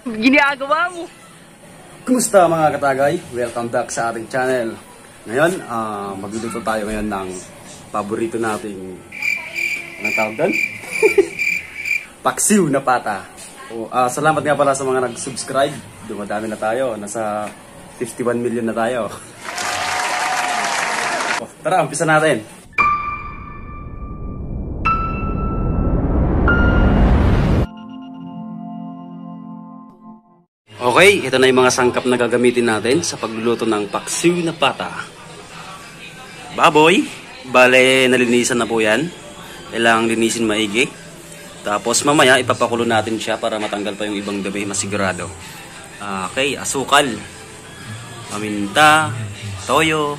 Ginagawa mo? Kumusta mga katagay? Welcome back sa ating channel. Ngayon, magluluto tayo ngayon ng paborito nating anong tawag doon? Paksiw na pata. Salamat nga pala sa mga nag-subscribe. Dumadami na tayo. Nasa 51 million na tayo. Tara, umpisa natin. Okay, ito na yung mga sangkap na gagamitin natin sa pagluluto ng paksiw na pata. Baboy, bale nalinisan na po yan. Kailangang linisin maigi. Tapos mamaya ipapakulo natin siya para matanggal pa yung ibang dumi, masigurado. Okay, asukal, paminta, toyo,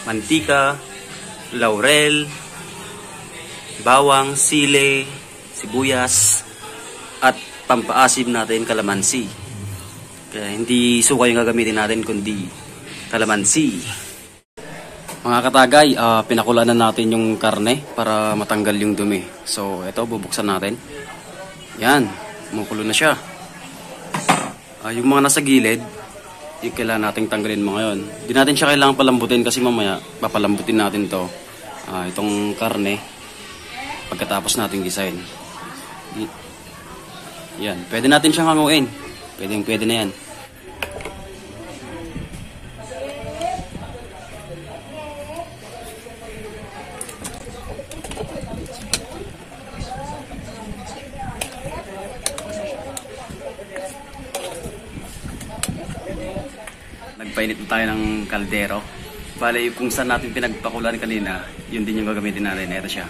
mantika, laurel, bawang, sili, sibuyas, at pampaasim natin kalamansi. Kaya hindi suka yung gagamitin natin kundi kalamansi. Mga katagay, pinakulaan na natin yung karne para matanggal yung dumi. So ito, bubuksan natin. Yan, makulo na siya. Yung mga nasa gilid, yung kailangan natin tanggalin mga yun. Hindi natin siya kailangan palambutin kasi mamaya papalambutin natin to. Itong karne pagkatapos natin gisahin. Yan, pwede natin siyang hanguin. Pwede na yan. Nagpainit na tayo ng kaldero. Bale, kung saan natin pinagpakulan kanina, yun din yung gagamitin natin. Ito siya.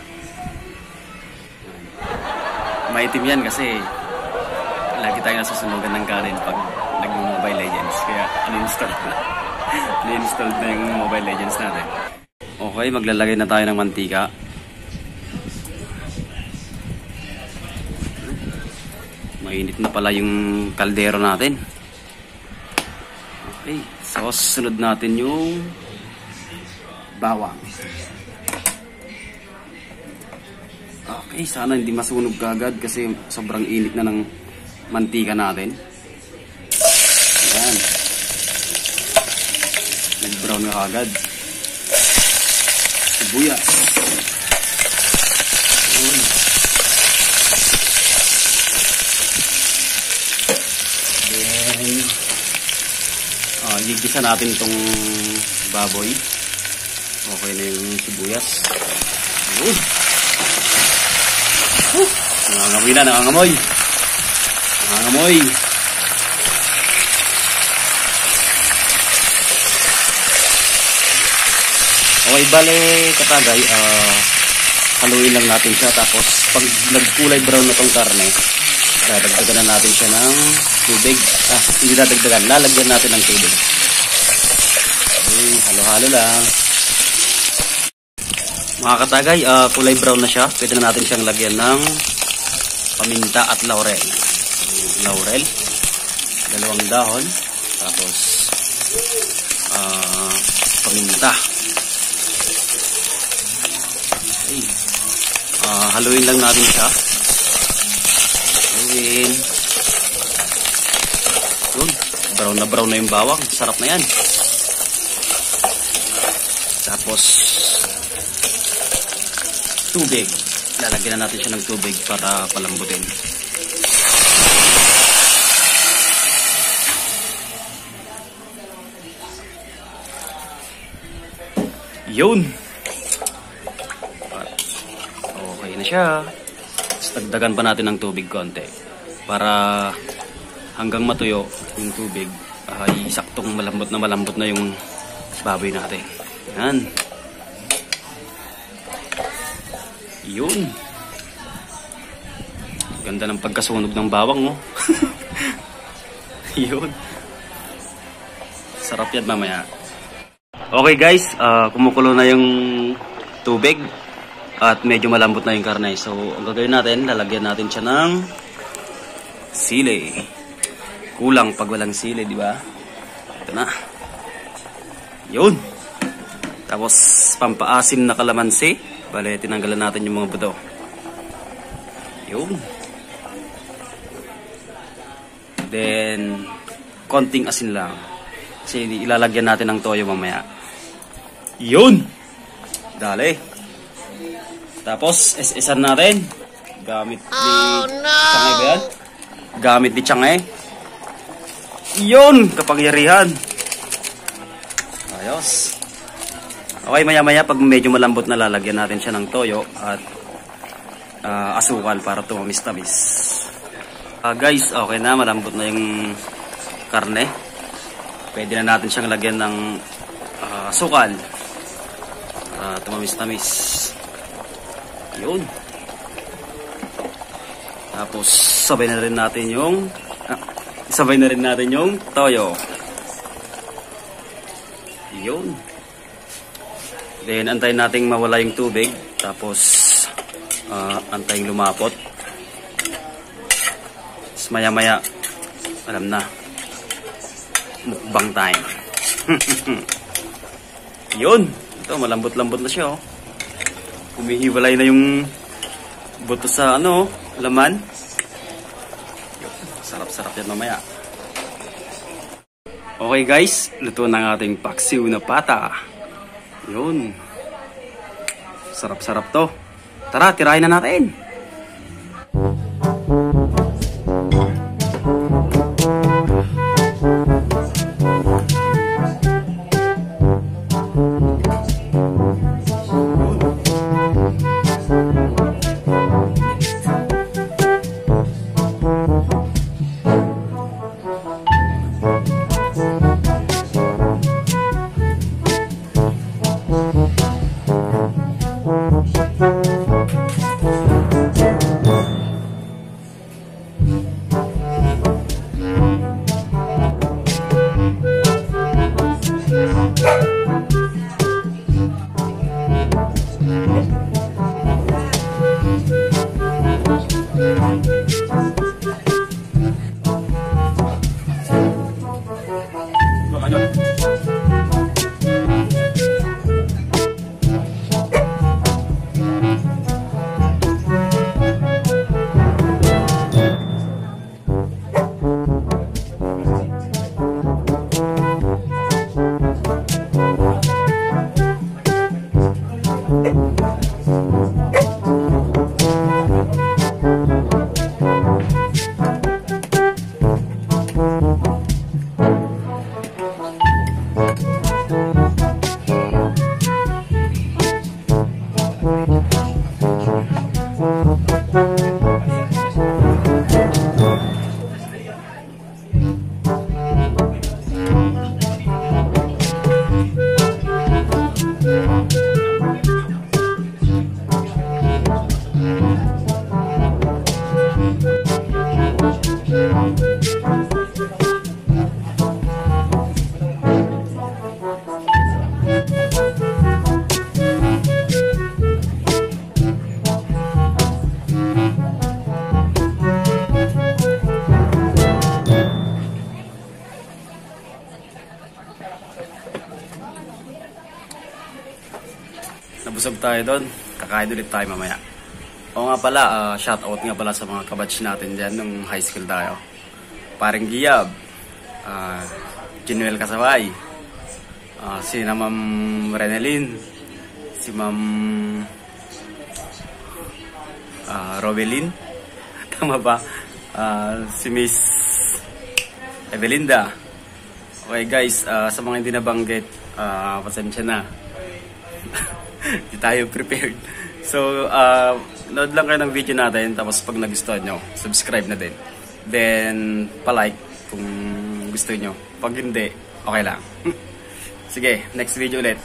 Maitim yan kasi lagi tayo nasusunugan ng kanin pag nag-Mobile Legends. Kaya uninstalled na yung Mobile Legends natin. Okay, maglalagay na tayo ng mantika. Mainit na pala yung kaldero natin. Okay, so sunod natin yung bawang. Okay, sana hindi masunog kagad kasi sobrang init na ng mantika natin. Ayan. Nag-brown na kagad. Sibuyas. Then, gigisa natin itong baboy. Okay na yung sibuyas. Ayun. Nangangamoy na, nangangamoy. Nangangamoy. Okay, bale katagay, haluin lang natin siya. Tapos pag nagkulay brown na tong karne, dadagdagan na natin siya ng tubig. Hindi dadagdagan, lalagyan natin ng tubig. Okay, halo-halo lang. Mga katagay, kulay brown na siya. Pwede na natin siyang lagyan ng paminta at laurel. Laurel, 2 dahon, tapos paminta. Okay. Haluin lang natin siya. Haluin. Yun, brown na yung bawang. Sarap na yan. Tapos tubig. Lalagyan na natin siya ng tubig para palambutin. Yun. Okay na siya. Dagdagan pa natin ng tubig konti para hanggang matuyo yung tubig ay saktong malambot na yung baboy natin. Yan. Yun. Ganda ng pagkasunog ng bawang, oh. Yun. Sarap yan mamaya. Okay guys, kumukulo na yung tubig at medyo malambot na yung karne. So, ang gagawin natin, lalagyan natin siya ng sili. Kulang pag walang sili, di ba? Ito na. Yun. Tapos, pampaasim na kalamansi. Bale, tinanggalan natin yung mga buto. Yun. Then, konting asin lang. Kasi ilalagyan natin ng toyo mamaya. Yun! Dali. Tapos, is-isan natin. Gamit ni... Tiyangay ba yan? Gamit ni Tiyangay. Yun! Kapangyarihan. Ayos. Okay, maya-maya pag medyo malambot na lalagyan natin siya ng toyo at asukal para tumamis-tamis. Guys, okay na. Malambot na yung karne. Pwede na natin siyang lagyan ng asukal para tumamis-tamis. Yun. Tapos, sabay na rin natin yung toyo. Yun. Then, antayin nating mawala yung tubig. Tapos, antayin lumapot. Tapos, maya-maya, alam na. Mukbang time. Yun. Ito, malambot-lambot na siya, oh. Humihiwalay na yung buto sa, laman. Sarap-sarap yan mamaya. Okay guys, luto na ang ating paksiw na pata. Yun. Sarap-sarap to. Tara, tirahin na natin. Nabusog tayo doon. Kakain ulit tayo mamaya. Oo nga pala, shoutout nga pala sa mga kabatch natin dyan nung high school tayo. Paring Giyab, Jinuel Kasaway, si na Ma'am Renelin, si Ma'am Robelin, tama ba? Si Miss Evelinda. Okay guys, sa mga hindi nabanggit, pasensya na. Hindi tayo prepared. So, nood lang kayo ng video natin. Tapos pag nagustuhan nyo, subscribe na din. Then, palike kung gusto nyo. Pag hindi, okay lang. Sige, next video ulit.